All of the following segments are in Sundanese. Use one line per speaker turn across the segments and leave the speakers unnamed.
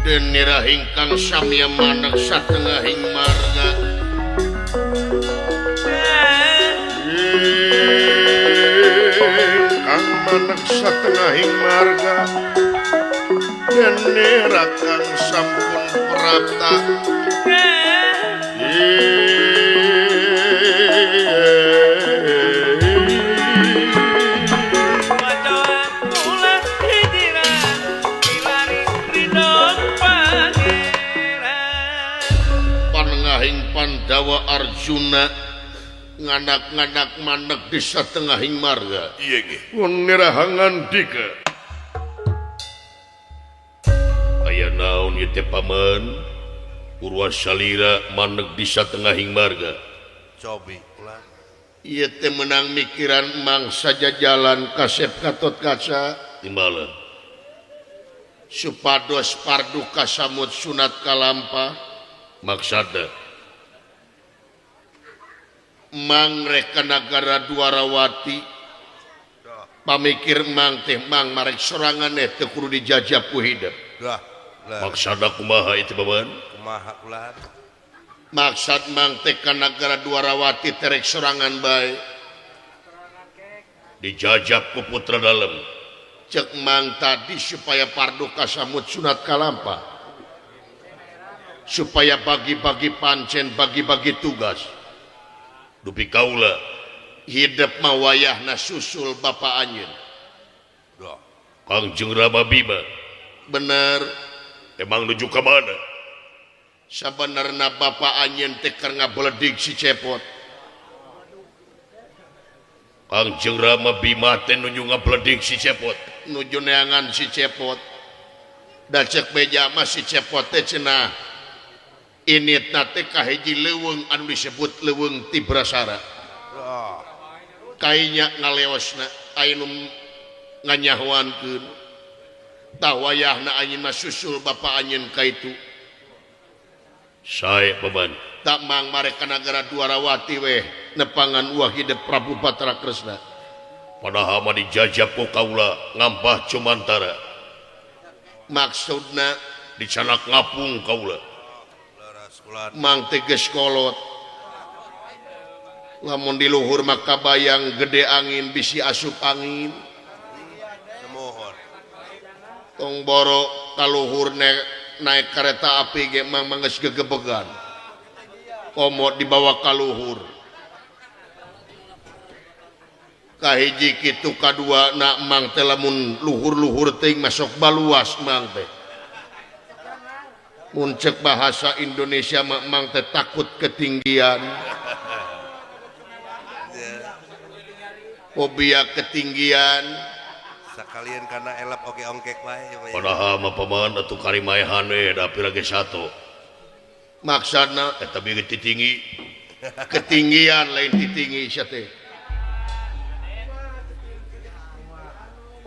Denira ingkang samya manek satengahing marga ingkang manek satengahing marga denira kang sampun prapta Pandawa Arjuna nganak-nganak manek di satengahing marga.
Iya nggih.
Wong nirahangan dika. Aya naon ieu teh paman? Purwasalira manek di satengahing marga.
Cobi ulah.
Ieu teh menang mikiran mang saja jalan kasep Gatot Kaca timbalan. Supados pardu kasamut sunat kalampah maksada Mang rek ka nagara Dwarawati pamikir mang teh mang marek sorangan teh kudu dijajah ku hidup. Maksada kumaha itu baban?
Kumaha ulah?
Maksad mang teh ka nagara Dwarawati terek sorangan bae dijajah ku putra dalem. Cek mang tadi supaya pardu kasamut sunat kalampah supaya bagi-bagi pancen bagi-bagi tugas. Dupi kaula hidup mah wayahna susul bapa anjeun. Kangjeng Rama Bima. Bener.
Emang nuju ka mana?
Sabenerna bapa anjeun teh keur ngabledig si Cepot.
Kangjeng Rama Bima teh nuju ngabledig si Cepot.
Nuju neangan si Cepot. Da cek beja mah si Cepot teh cenah initna teh kahiji leuweung anu disebut leuweung Tibrasara. Kainya ngaleosna aya nu nganyahoankeun. Tah wayahna anjeun mah susul bapa anjeun ka itu.
Sae beban.
Tak mang marek ka nagara Dwarawati weh nepangan uah hidup Prabu Batara Kresna.
Padahal mah dijajah ku kaula ngampah cumantara.
Maksudna
dicanak ngapung kaula.
Mang teh geus kolot. Lamun di luhur maka bayang gede angin bisi asup angin. Tong boro kaluhur naik kereta api ge mang geus gegebegan. Komo dibawa kaluhur. Kahiji kitu kadua na mang teh lamun luhur-luhur teuing masuk baluas mang teh. Mun cek bahasa Indonesia mah mang teh takut ketinggian. Fobia ketinggian.
Sakalian karena elap oge ongkek wae. Padahal mah paman atuh karimaehan we da pira ge satu.
Maksudna
eta bieu tinggi.
Ketinggian lain titinggi sia teh.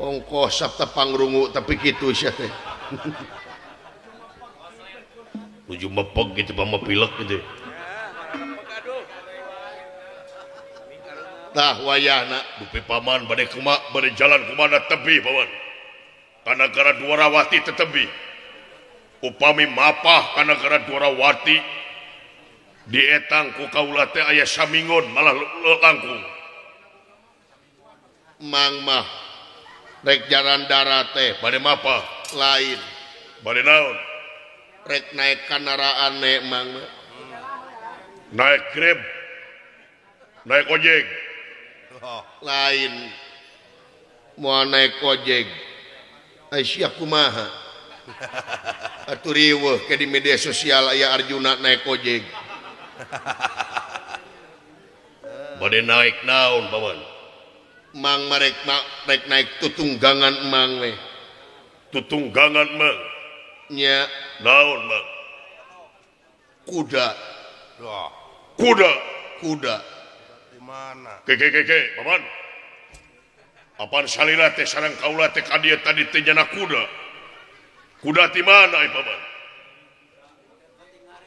Ongkoh sabta pangrungu tapi kitu sia teh.
Nuju mepeg gitu pamepilek gitu.
Tah wayahna
dupi paman bade kumaha bade jalan kumana tebi paman. Ka nagara Dwarawati tetebi. Upami mapah ka nagara Dwarawati dietang ku kaula teh aya samingon malah langkung.
Mang mah rek jalan darat teh
bade mapah
lain.
Bade naon?
Rek naik kandaraan ne mang mah.
Naik Grab. Naik ojek.
Lain moal naik ojek. Ai sia kumaha? Atuh riweuh ke di media sosial aya Arjuna naik ojek.
Bade naik naon paman?
Mang mah rek naik tutunggangan mang we.
Tutunggangan mang?
Nya.
Naon mang?
Kuda.
Kuda.
Kuda.
Di mana?
Ke ke ke ke, paman. Apaan salira teh sareng kaula teh ka dieu tadi teh nyana kuda. Kuda ti mana ai paman?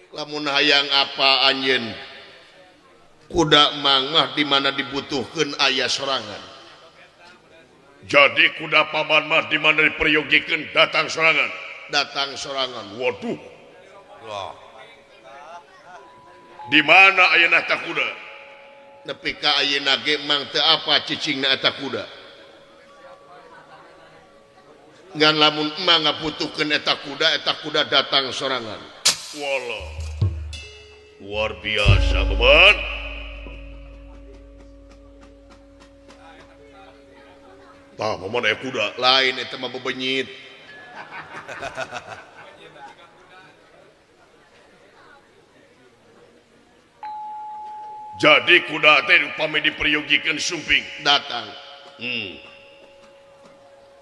Lamun hayang apa anjeun? Kuda mangah di mana dibutuhkeun aya sorangan.
Jadi kuda paman mah di mana diperyogikeun datang sorangan.
Datang sorangan.
Waduh. Di mana ayeuna ta kuda?
Nepi ka ayeuna ge mang teu apa cicingna eta kuda. Ngan lamun emang ngabutuhkeun eta kuda datang sorangan.
Walah. Luar biasa, paman. Tah, paman aya kuda.
Lain eta mah bebenyit.
Jadi kuda teh upami diperyogikeun sumping
datang.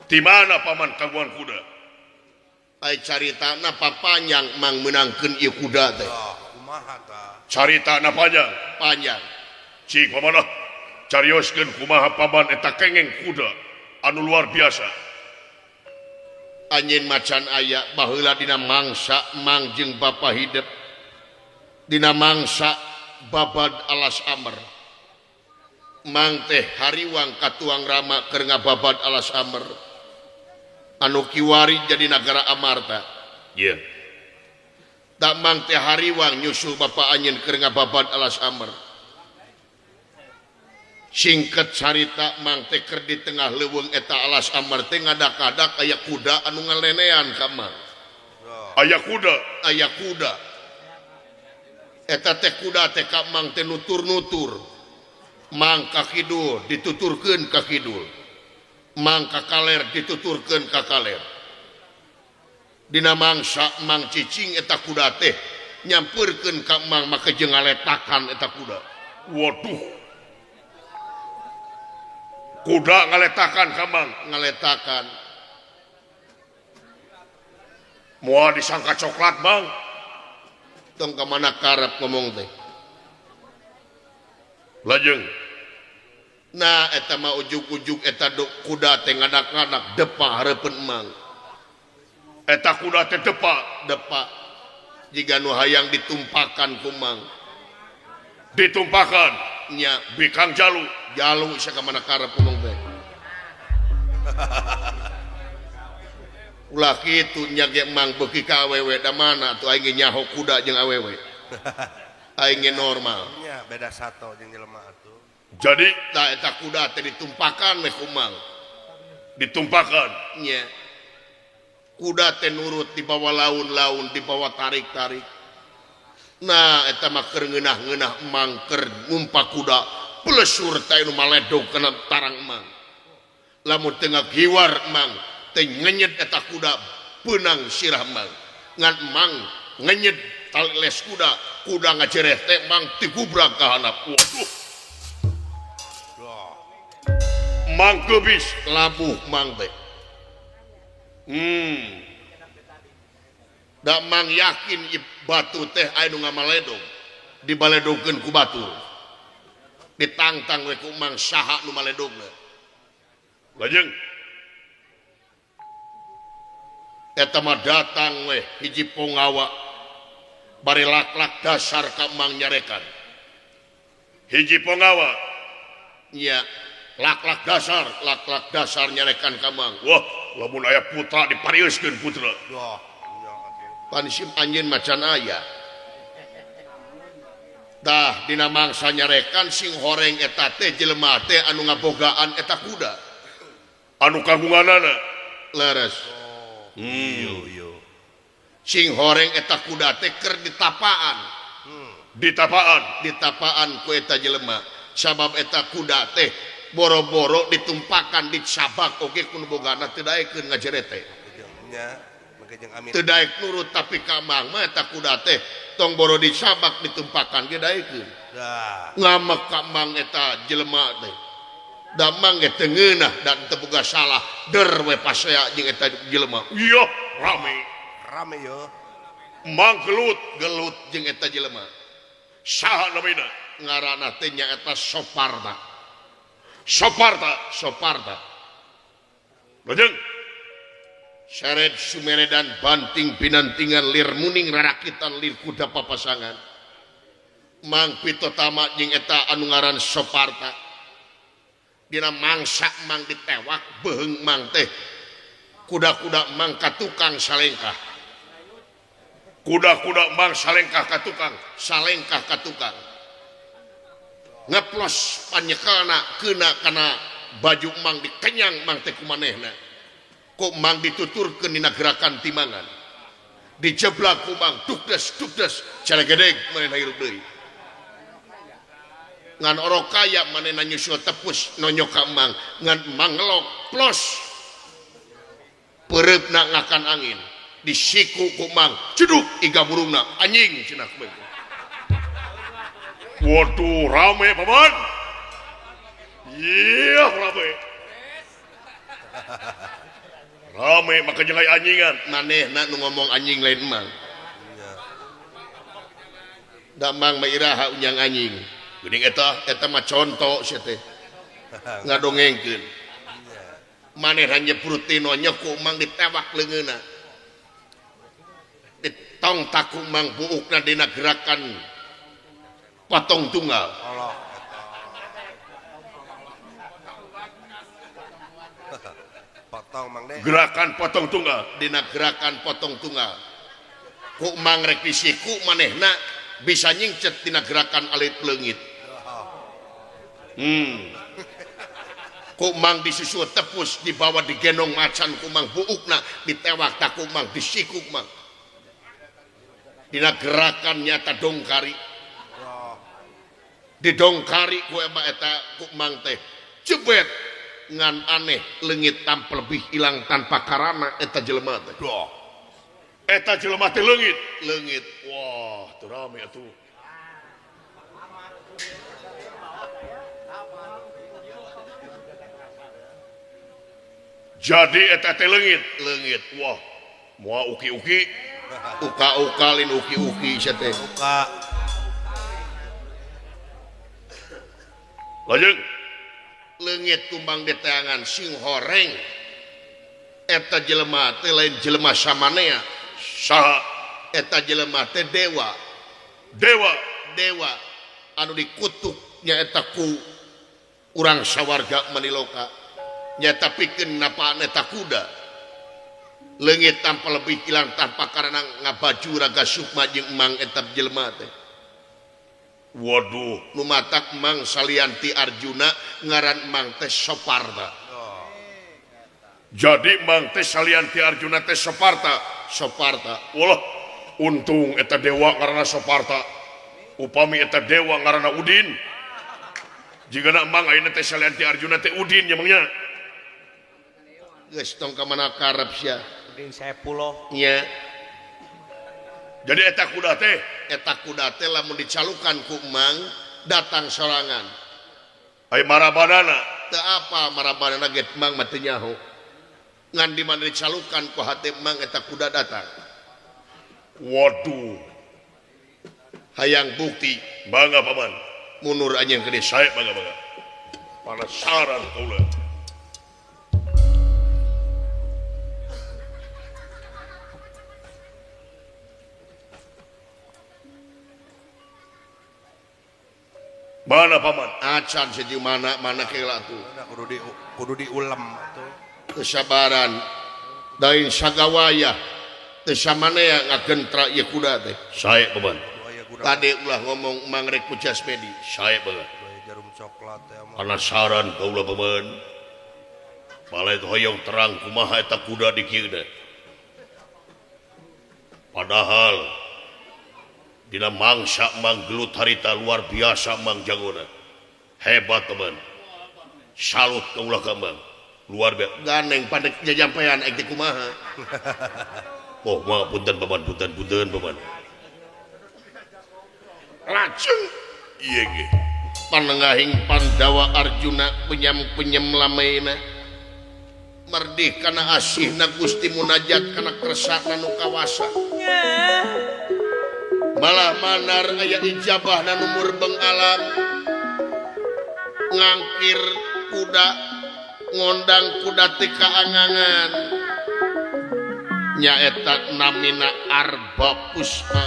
Di mana paman kagungan kuda?
Ai caritana papanjang mang meunangkeun ieu kuda teh.
Kumaha tah?
Caritana panjang.
Panjang.
Cik paman ah, carioskeun kumaha paman eta kengeng kuda anu luar biasa.
Anjeun macan aya baheula dina mangsa mang jeung bapa hidep. Dina mangsa babad alas amer. Mang teh hariwang katuang rama keur ngababad alas amer. Anu kiwari jadi nagara Amarta.
Iya.
Tak mang teh hariwang nyusul bapa anjeun keur ngababad alas amer. Singkat carita mang teh keur di tengah leuweung eta alas amer teh ngadak-adak aya kuda anu ngalenean ka mang.
Aya kuda,
aya kuda. Eta teh kuda teh ka mang teh nutur-nutur. Mang ka kidul dituturkeun ka kidul. Mang ka kaler dituturkeun ka kaler. Dina mangsa mang cicing eta kuda teh nyampeurkeun ka mang make jeung ngaletakan eta kuda.
Waduh. Kuda ngaletakan ka mang,
ngaletakan.
Moal disangka coklat, Bang.
Tong ka mana karep ngomong teh.
Lajeng.
Nah eta mah ujug-ujug eta kuda teh ngadak-ngadak depa hareupeun emang.
Eta kuda teh depa,
depa. Jiga nu hayang ditumpakan ku mang.
Ditumpakan
nya
bikang jalu.
Jalu sia ka mana karep ngomong teh. Ulah kitu nya ge mang beuki ka awewe da mana atuh aing ge nyaho kuda jeung awewe. Aing ge normal.
Nya beda sato jeung jelema atuh.
Jadi
tah eta kuda teh ditumpakan we ku mang.
Ditumpakan
nya. Kuda teh nurut dibawa laun-laun, dibawa tarik-tarik. Nah eta mah keur ngeunah-ngeunah emang keur ngumpak kuda plesur teh nu maledog kana tarang emang. Lamun teu ngagiwar emang teh ngenyet eta kuda beunang sirah emang. Ngan emang ngenyet tali les kuda, kuda ngajereh teh emang digubrak ka handap.
Waduh. Mang gebis
labuh mang teh. Da mang yakin batu teh aya nu ngamaledog dibaledogkeun ku batu. Ditangtang we ku mang saha nu maledogna.
Lajeng
eta mah datang we hiji ponggawa bari lak-lak dasar ka mang nyarekan.
Hiji ponggawa
nya lak-lak dasar, lak-lak dasar nyarekan ka mang.
Wah, lamun aya putra dipariuskeun putra.
Wah,
pan sim anjeun macan aya. Tah dina mangsa nyarekan sing horeng eta teh jelema teh anu ngabogaan eta kuda.
Anu kagunganana
leres.
Iyo.
Sing horeng eta kuda teh keur ditapaan.
Ditapaan,
ditapaan ku eta jelema. Sabab eta kuda teh boro-boro ditumpakan dicabak oge ku nu bogana teu daekeun ngajerete.
Nya, make jeung amin.
Teu daek nurut tapi ka mang mah eta kuda teh tong boro dicabak ditumpakan ge daekeun. Ngamek ka mang eta jelema teh. Da mang ge teu ngeunah dan teu boga salah der we pasea jeung eta jelema.
Iya, rame.
Rame yo.
Mang gelut
gelut jeung eta jelema.
Saha namina?
Ngaranna teh nyaeta Soparta.
Soparta,
Soparta.
Lajeng
seret sumeredan banting binantingan lir muning rarakitan lir kuda papasangan. Mang Pitotama jeung eta anu ngaran Soparta. Dina mangsa mang ditewak beheung mang teh. Kuda-kuda mang ka tukang salengkah.
Kuda-kuda mang salengkah ka tukang,
salengkah ka tukang. Ngeplos panyekelna keuna kana baju mang dikenyang mang teh kumanehna. Ku mang dituturkeun dina gerakan timangan. Dijeblak ku mang dukdes dukdes calegedeg manehna hirup deui. Ngan orok kaya manehna nyusul tepus nonyok ka mang, ngan mang ngelok plos. Peureupna ngakan angin. Disiku ku mang ceduk iga burungna anjing cenah kumaha.
Waduh rame paman. Iya rame. Rame maka jeung aya anjingan.
Manehna nu ngomong anjing lain mang. Da mang mah iraha unyang anjing.
Geuning eta
eta mah conto sia teh. Ngadongengkeun. Manehna nyeprut tino nyeku mang ditewak leungeunna. Ditong taku mang buukna dina gerakan potong tunggal.
Allah. Potong mang deh.
Gerakan potong tunggal.
Dina gerakan potong tunggal. Ku mang rek disiku manehna bisa nyingcet dina gerakan alit leungit. Ku mang disusul tepus dibawa digendong macan ku mang buukna ditewak tak ku mang disiku mang. Dina gerakan nyata dongkari. Didongkari ku ema eta ku mang teh jebet ngan aneh leungit tanpa lebih hilang tanpa karana eta jelema teh.
Duh. Eta jelema teh leungit,
leungit.
Wah, teu rame atuh. Jadi eta teh leungit,
leungit.
Wah, moal uki-uki,
uka-uka lin uki-uki sia teh.
Uka.
Lajeng
leungit kumbang diteangan sing horeng. Eta jelema teh lain jelema samanea.
Saha?
Eta jelema teh dewa.
Dewa,
dewa anu dikutuk nyaeta ku urang sawarga maniloka. Nyata pikeun napaan eta kuda. Leungit tanpa lebih hilang tanpa karena ngabaju raga sukma jeung mang eta jelema teh.
Waduh,
nu matak mang salianti Arjuna ngaran mang teh Soparta.
Jadi mang teh salianti Arjuna teh Soparta,
Soparta.
Walah, untung eta dewa ngaranna Soparta. Upami eta dewa ngaranna Udin. Jigana mang ayeuna teh salianti Arjuna teh Udin nya mangnya.
Geus tong ka mana karep sia.
Udin Saepullah.
Nya.
Jadi eta kuda teh,
eta kuda teh lamun dicalukan ku mang datang sorangan.
Ai marabanana
teu apa marabanana ge mang mah teu nyaho. Ngan di mana dicalukan ku hate mang eta kuda datang.
Waduh.
Hayang bukti
bangga paman.
Mundur anjeun ke desa.
Sae bangga bangga. Penasaran kaula. Mana paman?
Acan seju mana mana kela tuh.
Kudu diulem tuh.
Kesabaran dain sagawaya teu samanea ngagentra ieu kuda teh.
Sae paman.
Tadi ulah ngomong mang rek ku Jasmedi.
Sae paman.
Jarum coklat teh mah.
Penasaran kaula paman. Balik hoyong terang kumaha eta kuda di kieu teh. Padahal dina mangsa mang gelut harita luar biasa mang jagona. Hebat teman. Salut kaulah ka mang. Luar biasa.
Ganeng pada jajampean ek teh kumaha.
Oh, maaf punten paman, punten punten paman.
Lajeng
ieu ge.
Panengahing Pandawa Arjuna penyam-penyam lamaina. Merdih kana asihna Gusti munajat kana kersana nu kawasa. Malah manar aya ijabah na numur beng alam ngangkir kuda ngondang kuda ti kaangangan nyaeta namina Arba Puspa.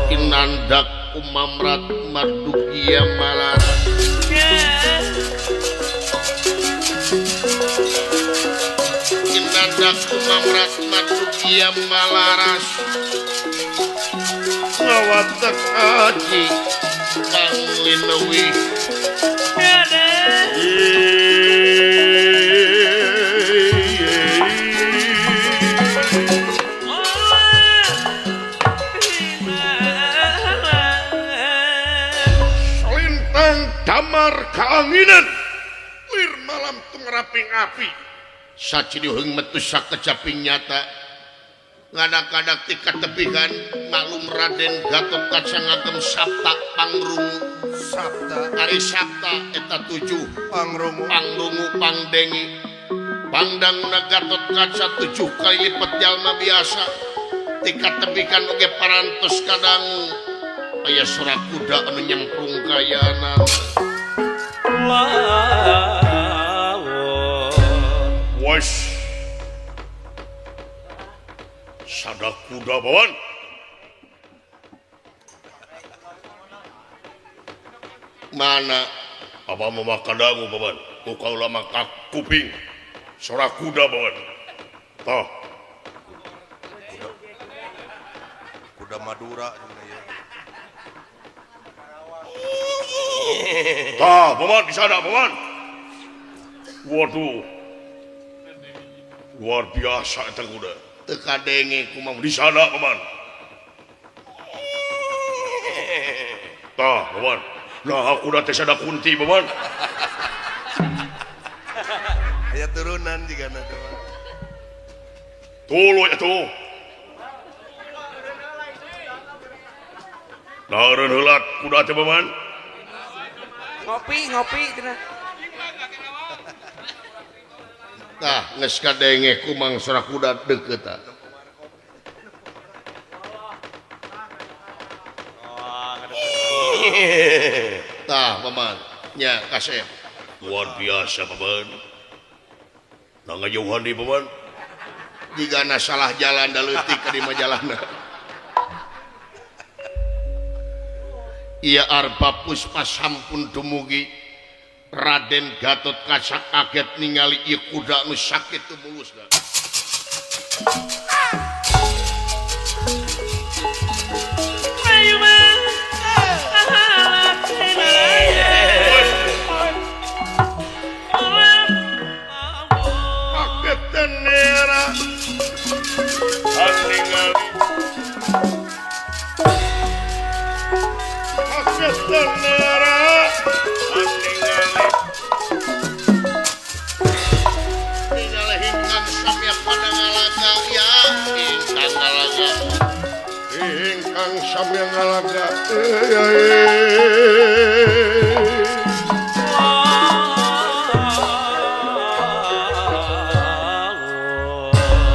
Kinandak umamrat mardukia malar Kinandak umamrat mardukia malaras ngawatek aji kang linewi
Damar kaanginan lir malam tungraping api
sacidiheung metu sakecaping nyata ngadak-ngadak ti katepihan maklum Raden Gatot Kaca ngagem sapta pangrungu
sapta
ari sapta eta tujuh
pangrungu
pangrungu pangdengi pangdanguna Gatot Kaca 7 kali lipat jalma biasa ti katepihan oge parantos kadangu aya sora kuda anu nyemprung kayana.
Wes sada kuda bawan
mana
apa memakan dangu bawan ku kaula maka kuping sora kuda bawan toh
kuda Madura
tah paman di sana paman. Waduh, luar biasa eta kuda.
Teu kadenge kumaha
di sana paman. Tah paman. Nah kuda teh sada kunti paman.
Aya turunan jigana teh.
Tuluy atuh. Nareun heula kuda teh paman.
Ngopi, ngopi cenah.
Tah, geus kadenge kumang sora kuda deukeut tah. Tah, paman. Nya kasep.
Luar biasa, paman. Nah ngajauhan deui, paman.
Jigana salah jalan da leutik ka di majalana. Iya Arba Puspa sampun dumugi Raden Gatot Kaca kaget ningali ieu kuda nu sakit tumulusna.
Kaget tenera ningali
ningali ingkang samya pada ngalaga ya ingkang ngalaga
ingkang samya ngalaga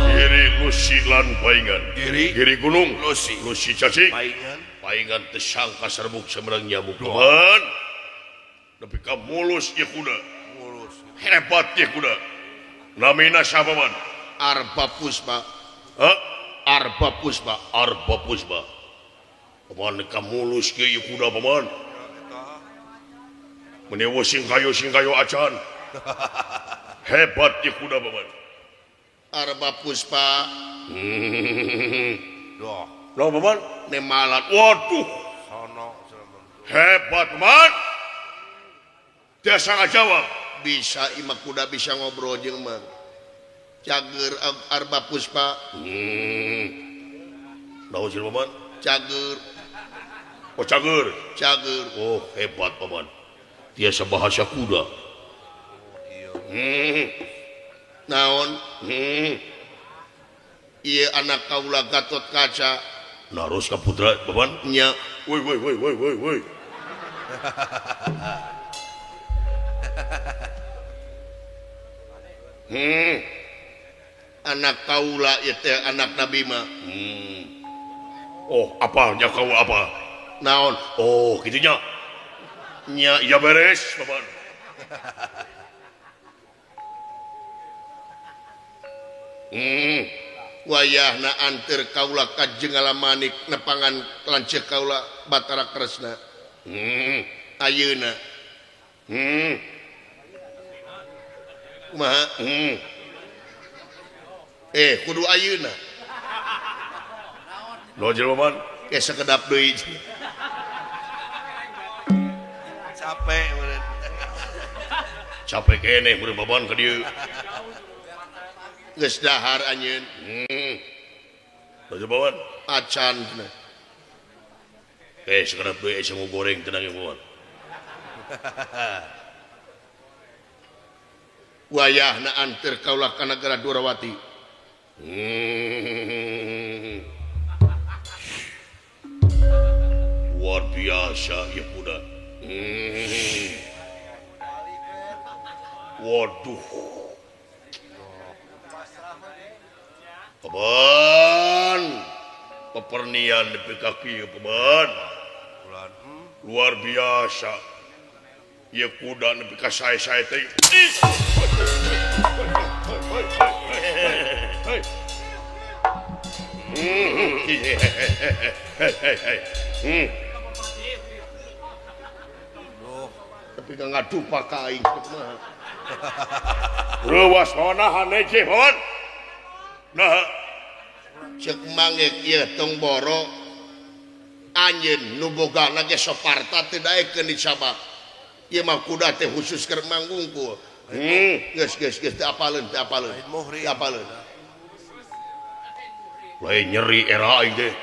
Giri Lusi lan paingan Giri gunung Lusi Lusi cacing
paingan
paingan tersangka serbuk semerang nyamuk teman nepi ka mulus ieu kuda
mulus
hebat ieu kuda namina sapa man
Arba Puspa
ha
Arba Puspa
Arba Puspa paman ka mulus ieu kuda paman meuni sing kayo acan hebat ieu kuda paman
Arba Puspa
doh
loh paman
nemalat
waduh
sono
hebat paman tiasa ngajawab
bisa imah kuda bisa ngobrol jeung mang cager Arba Puspa
naon sih paman
cager
oh cager
cager
oh hebat paman tiasa bahasa kuda
naon ieu anak kaula Gatot Kaca
narus ka putra paman
nya
woi woi woi woi woi woi
Anak kaula ieu teh anak Nabi mah.
Oh, apa nya kau apa?
Naon?
Oh, kitu nya. Nya ya beres, paman.
Wayahna anteur kaula ka Jenggala Manik nepangan lanceuk kaula Batara Kresna. Ayeuna. Kumaha? Kudu ayeuna.
Naon jelema man?
Ke sakedap deui.
Capek meureun.
Capek keneh meureun baban ka dieu.
Geus dahar anjeun.
Naon jelema man?
Acan cenah.
Sakedap deui sangu goreng tenang ya baban.
Wayahna anteur kaula ka nagara Dwarawati.
Luar biasa ya kuda. Waduh. Paman. Pepernian di kaki paman. Luar biasa. Ya kuda nepi ka sae-sae teh.
Tapi ka ngadupa ka aing kumaha.
Reuwas nahan hece paman. Nah,
ceuk mangek ieu tong boro anjeun nu bogana ge soparta teu daekeun dicabak. Ieu mah kuda teh khusus keur manggungkul. Geus geus geus teu apaleun teu apaleun. Teu apaleun.
Lain nyeri era aing teh.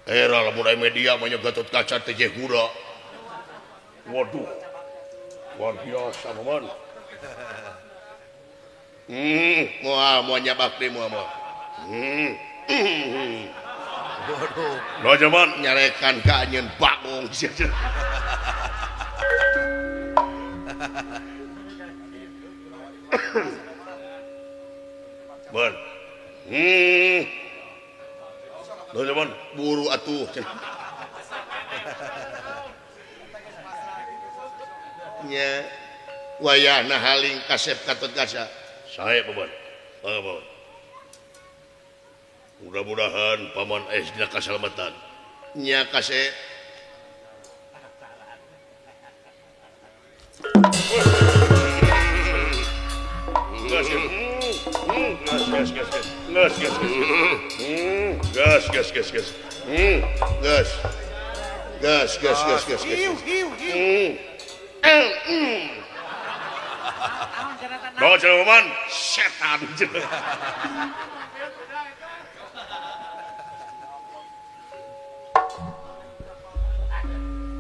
Era lamun aya media mah nya Gatot Kaca teh jeh kuda. Waduh. Luar biasa paman.
Moal moal nyabak deui moal moal.
Waduh.
Naon jaman
nyarekan ka anjeun bagong sia.
Ban. Naon jaman
buru atuh. Nya wayahna haling kasep Gatot Kaca.
Sae paman. Mangga paman. Mudah-mudahan paman es dina kasalamatan.
Nya kasep.
Gas gas gas gas gas gas gas gas gas
gas gas gas gas gas gas.
Naon cenah paman? Setan cenah.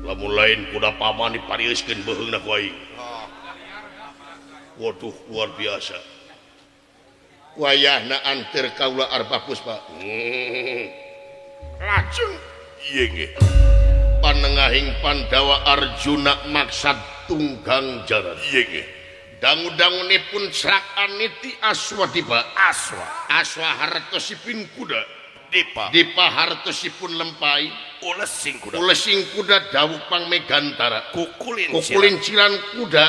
Lamun lain kuda paman diparieuskeun beuheungna ku aing. Waduh, luar biasa.
Wayahna anteur kaula Arba Puspa.
Lajeng ieu nggih.
Panengahing Pandawa Arjuna maksad tunggang jaran.
Ieu nggih.
Dangu-dangunipun srak aniti aswa dipa.
Aswa.
Aswa hartosipun kuda.
Dipa.
Dipa hartosipun lempai.
Ulesing kuda.
Ulesing kuda dawuh pangmegantara.
Kukulin
kukulinciran kuda.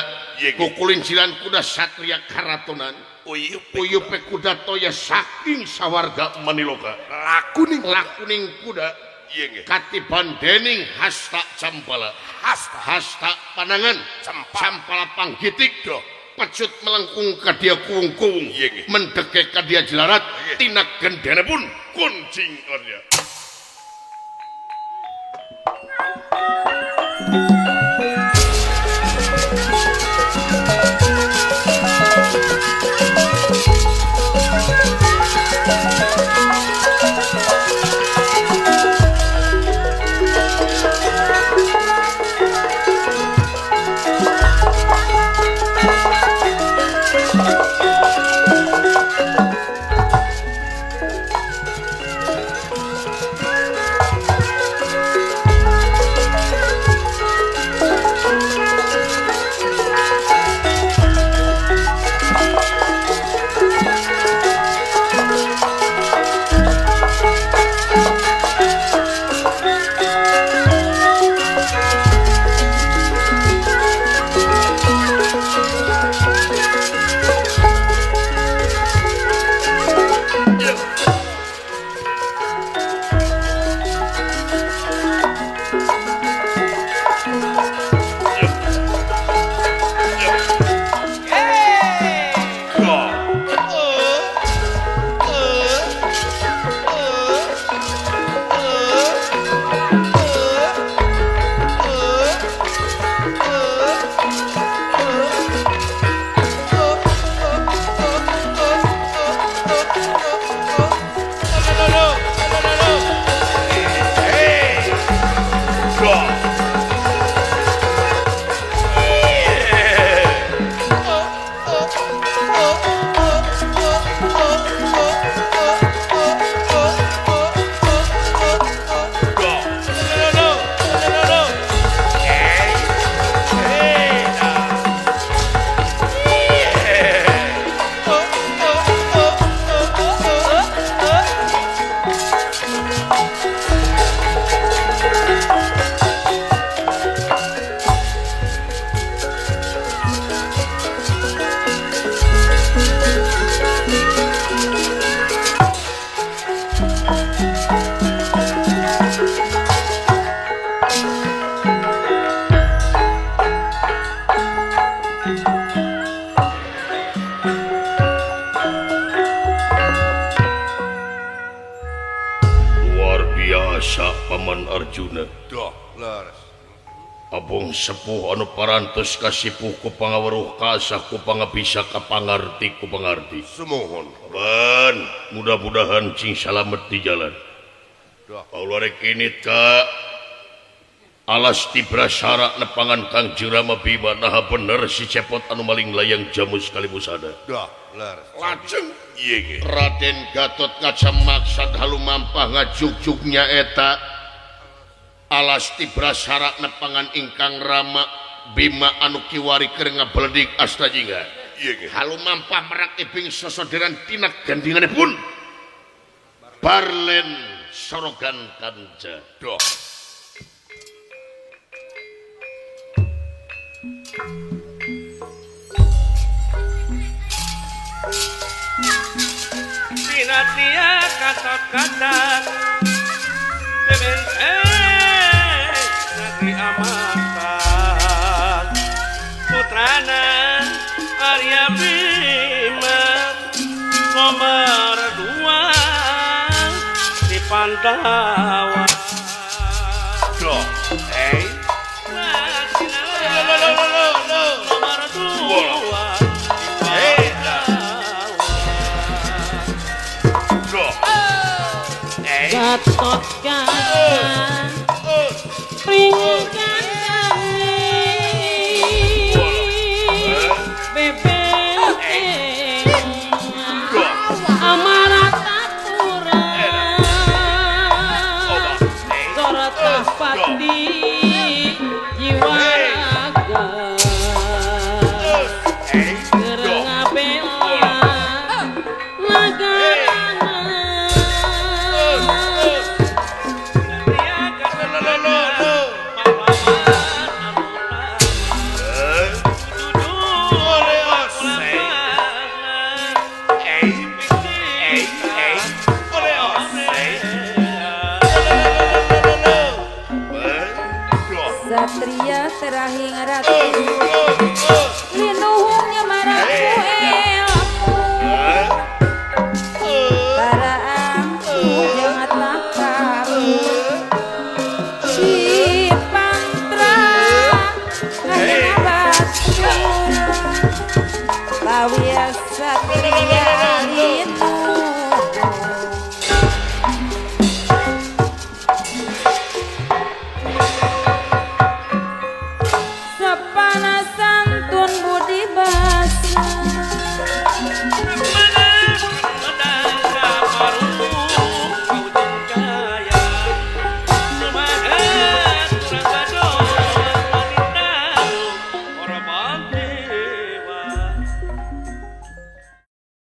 Kukulinciran kuda satria karatonan. Uyupe kuda toya saking sawarga
maniloka.
Lakuning lakuning kuda. Katiban dening hasta campala.
Hasta.
Hasta panangan. Campala panggitik doh. Pecut melengkung ka dia kuwung-kuwung. Mendeke ka dia jelarat. Tina gendene
pun kuncing arya. Paman Arjuna.
Duh, leres.
Abong sepuh anu parantos kasipuh ku pangaweruh kasah ku pangabisa ka pangarti ku pangarti.
Sumuhun.
Paman, mudah-mudahan cing salamet di jalan.
Duh.
Kaula rek init ka alas Tibrasara nepangan Kangjeng Rama Bima naha bener si Cepot anu maling layang jamus kalibusana.
Duh, leres.
Lajeng
ieu ge
Raden Gatot Kaca maksad halumampah ngajugjug nyaeta alas Tibrasara nepangan ingkang Rama Bima anu kiwari keur ngabeledik Astajingga.
Ieu ge
halumampah merak ibing sosodiran tina gandinganipun Barlen Sorogan Kanca.
Duh.
Dinatia katot-katot bebenteng negeri Amarta putrana Arya Bima nomor 2 di Pandawa.
Duh.
Eh.
Nomor 2 di Pandawa.
Duh.
Gatot Kaca ringkasane bebenteng Amartapura Sorotah pati jiwa raga keur ngabela nagarana.
Satria terahing ratu linuhungnya maraku elmu para angku jangan lakamu si pantra ngahina batur bawia satria.